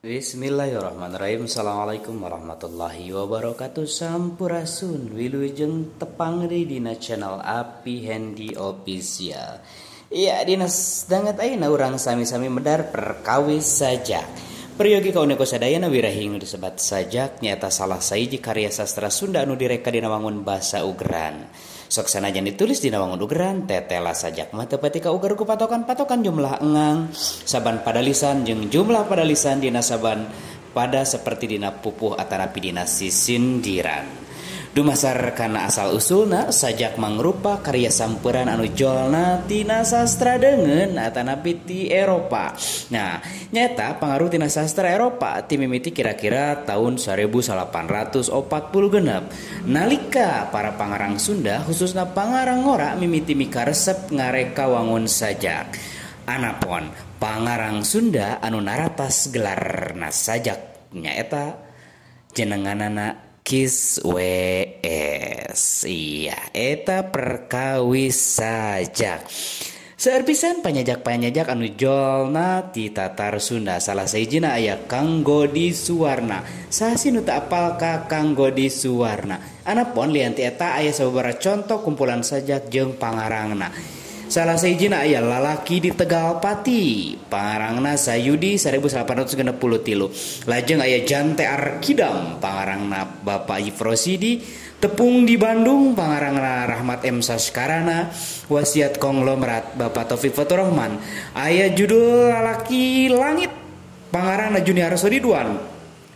Bismillahirrahmanirrahim. Assalamualaikum warahmatullahi wabarakatuh. Sampurasun, wilujeng tepang deui dina channel Api Hendy Official. Iya, dina danget ayeuna urang sami-sami medar perkawis sajak. Peryogi kaune sadayana wirahing nu disebat sajak nyaeta salah sahiji karya sastra Sunda anu direka dina wangun basa ugeran. Sok sanajan ditulis dina wangun ugeran, tetela sajak mah teu pati kauger ku patokan-patokan jumlah engang, saban padalisan jeung jumlah padalisan dina saban pada seperti dina pupuh atanapi dina sisindiran. Dumasar kana asal usulna, sajak mangrupa karya sampuran anu jolna tina sastra deungeun atanapi ti Eropa. Nah, nyata pangaruh tina sastra Eropa ti mimiti kira-kira tahun 1846. Nalika para pangarang Sunda khususna pangarang ngora mimiti mikaresep ngareka wangun sajak. Anapon pangarang Sunda anu naratas gelarna sajak nyaeta jenenganana Kis WS. Iya, eta perkawis sajak. Seueur pisan panyajak-panyajak anu jolna ti Tatar Sunda. Salah sahijina aya Kang Godi Suwarna. Saha sih nu teu apal ka Kang Godi Suwarna? Anapon lian ti eta aya sababaraha contoh kumpulan sajak jeung pangarangna. Salah sahijina aya Lalaki di Tegal Pati, pangarangna Sayudi 1863. Lajeng aya Jante Arkidam, pangarangna Bapak Yifrosidi. Tepung di Bandung, pangarangna Rahmat M. Saskarana. Wasiat Konglomerat Bapak Taufik Faturrahman. Aya judul Lalaki Langit, pangarangna Juni Ridwan.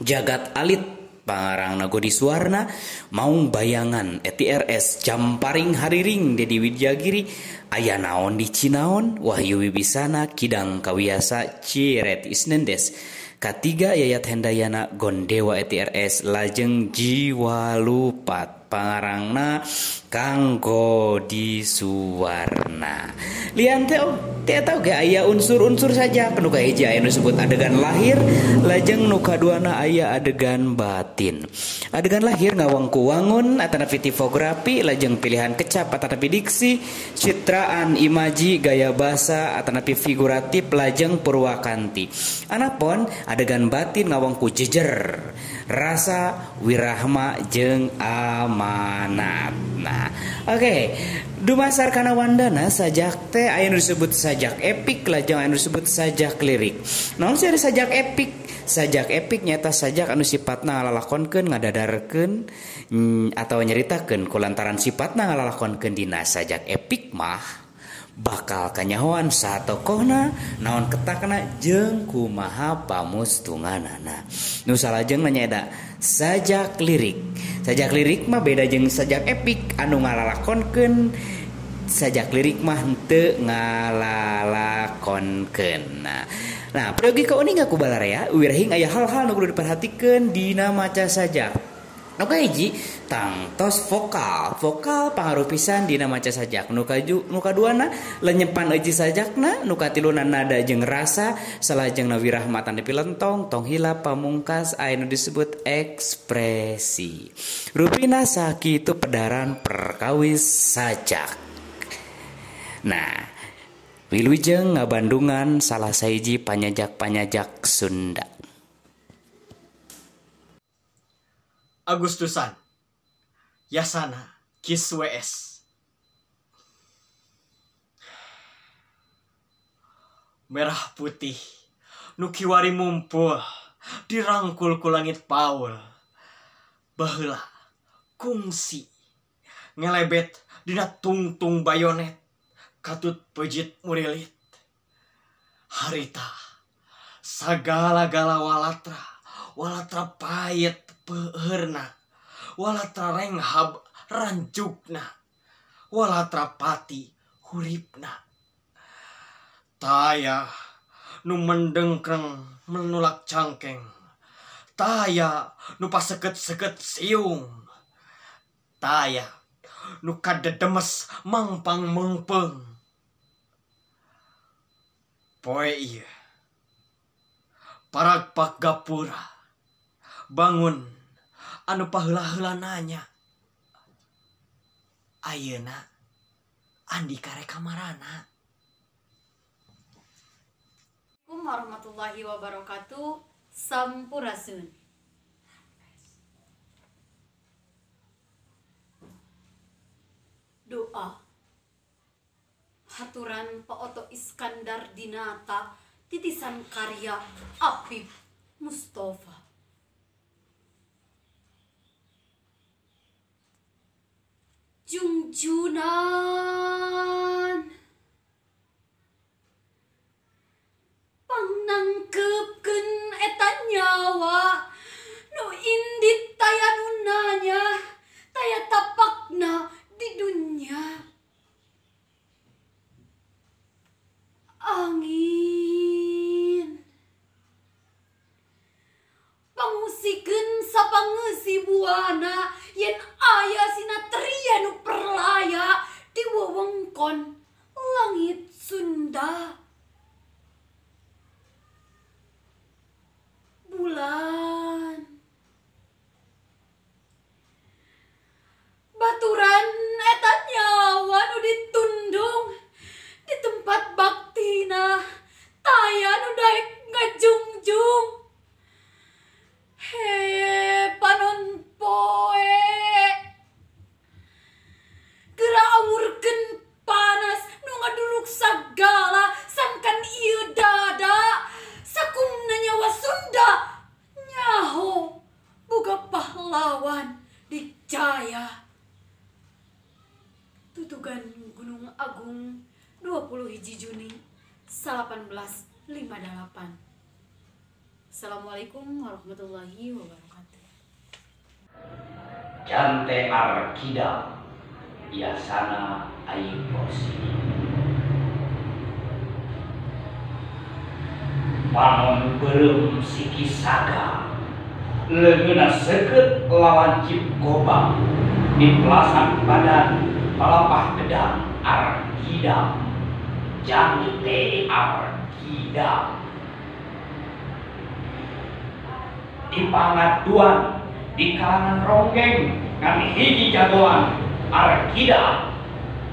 Jagat Alit, pangarangna Godi Suwarna. Maung Bayangan ETRS, Jamparing Hariring Dedi Widyagiri. Aya Naon di Cinaon Wahyu Wibisana. Kidang Kawiasa Ciret Isnendes. Katiga Yayat Hendayana Gondewa ETRS. Lajeng Jiwa Lupat, pangarangna Kang Godi Suwarna. Lian teh eta oge aya unsur-unsur sajak. Nu kahiji aya nu disebut adegan lahir, lajeng nu kaduana aya adegan batin. Adegan lahir ngawangku wangun atanapi tipografi, lajeng pilihan kecap atanapi diksi, citraan imaji, gaya basa atanapi figuratif, lajeng purwakanti. Anapon adegan batin ngawangku jejer, rasa, wirahma jeung amanat. Nah, oke. Dumasar kana wandana sajak teh aya nu disebut sajak epik, lajeng aya nu disebut sajak lirik. Naon sih ari sajak epik? Sajak epik nyata sajak anu sifatna ngalalakonkeun, ngadadarkeun atawa nyaritakeun kulantaran sifatna ngalalakonkeun dina sajak epik mah bakal kanyahoan satokohna, naon ketakna jeung kumaha pamustunganana. Nu salajengna nyaeta sajak lirik. Sajak lirik mah beda jeung sajak epik anu ngalalakonkeun. Sajak lirik mah henteu ngalalakonkeun. Nah, peryogi kauninga ku balarea wirahing aya hal-hal nu kudu diperhatikeun dina maca sajak. Nu kahiji tangtos vokal. Vokal pangaruh pisan dina maca sajak. Nu kaduana lenyepan euji sajakna, nu katiluna nada jeung rasa, salajengna wirahma tanapi lentong, tong hilap pamungkas aya nu disebut ekspresi. Rupina sakitu pedaran perkawis sajak. Nah, wilujeng ngabandungan salah sahiji panyajak-panyajak Sunda. Agustusan Yasana Kis WS. Merah putih nu kiwari mumpul dirangkul ku langit paul. Baheula kungsi ngelebet dina tungtung bayonet katut pejit murilit. Harita sagala-gala walatra, walatra payet peherna, walatra renghab rancukna, walatra pati huripna. Taya nu mendengkreng menulak cangkeng, taya nu paseket-seket siung, taya nu kadedemes mangpang mengpeng. Poe ieu paragpak gapura bangun anu paheula-heula nanya, ayeuna Andika rek kamarana. Assalamualaikum warahmatullahi wabarakatuh. Sampurasun. Doa haturan Pak Oto Iskandar Dinata, titisan karya Apip Mustofa. Jungjunan pangnangkepkeun eta nyawa nu indit taya nu nanya taya tapakna di dunya. Angin pangusikeun sapangeusi buana yen aya sinatria nu perlaya di wewengkon langit Sunda. Bulan baturan eta nyawa nu ditundung di tempat baktina taya nu daek ngajungjung. He panon poe geura awurkeun panas nu ngaduluk sagala sangkan ieu dada sakumna nyawa Sunda nyaho boga pahlawan dikjaya. Tutugan Gunung Agung 21 Juni 1858. Assalamualaikum warahmatullahi wabarakatuh. Jante Arkida Yasana Aiposi. Panon beureum siki saga leungeunna seukeut lalancip gobang di pelasan badan palapah gedang Arkida. Jante Arkida di pangaduan di kalangan ronggeng ngan hiji jagoan Arkida.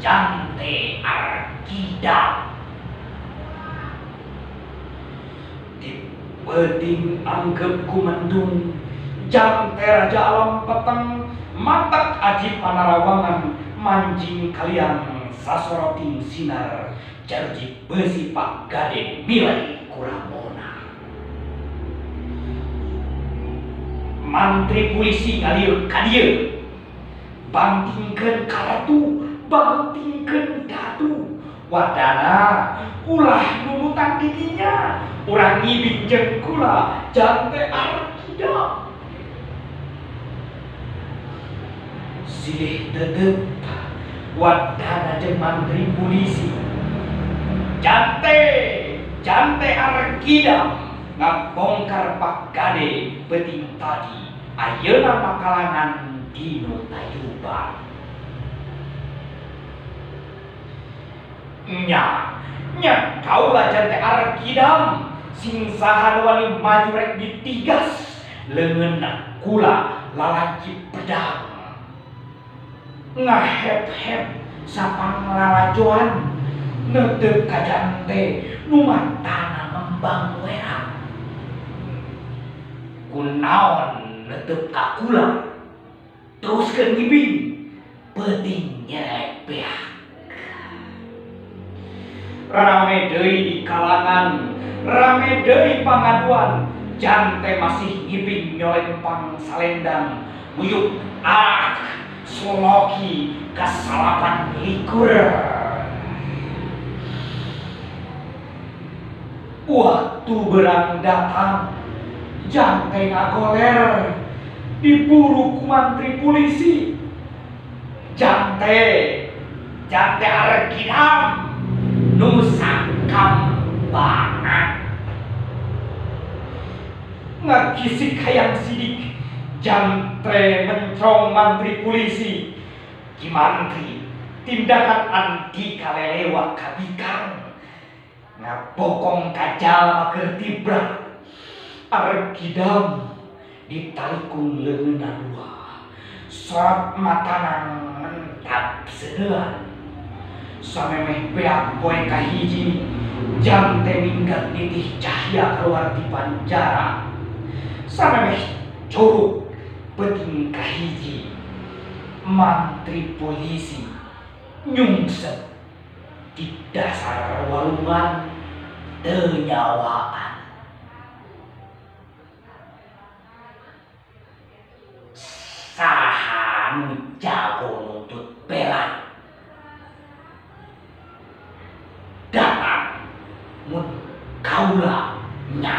Jante Arkida di peuting anggep ku mendung jante raja alam peteng matak aji panarawangan mancing kalian sasoroting sinar jarji besi Pak Gade milai kuramona. Mantri polisi ngalieu ka dieu bangtingkeun kartu bangtingkeun datu wadana ulah nunutang didinya urang ngibing jeung kula jante Arkida. Silih tetep wadana jeung mantri polisi jante jante Arkida ngabongkar Pak Gade peuting tadi ayeuna makalangan dinu tayuban. Nya nya kaula jante Arkidam sing saha nu wani maju rek ditigas leungeunna kula lalancip pedang ngahep-hep sapang lalajoan netep ka jante nu matana ngembang werak. Kunaon netep ka kula teruskeun ngibing peuting nyerek beak. Rame deui di kalangan rame deui pangaduan jante masih ngibing nyolempang salendang nguyuk arak soloki kasalapan likur. Waktu berang datang jante ngagoler diburu ku mantri polisi. Jante jante Arkidam nu sakambangan ngagisik hayang sidik jante mencong mantri polisi. Ki mantri tindakan Andika lelewa kabikang ngabokong kajalma keur tibra. Arkidam ditalikung leungeunna dua sorot matana mentap seudeuan samemeh beak poe kahiji jante minggat nitih cahya keluar di panjara. Samemeh curug peuting kahiji mantri polisi nyungset di dasar walungan teu nyawaan. Saha nu jago nuntut bela datang mun kaula nyala.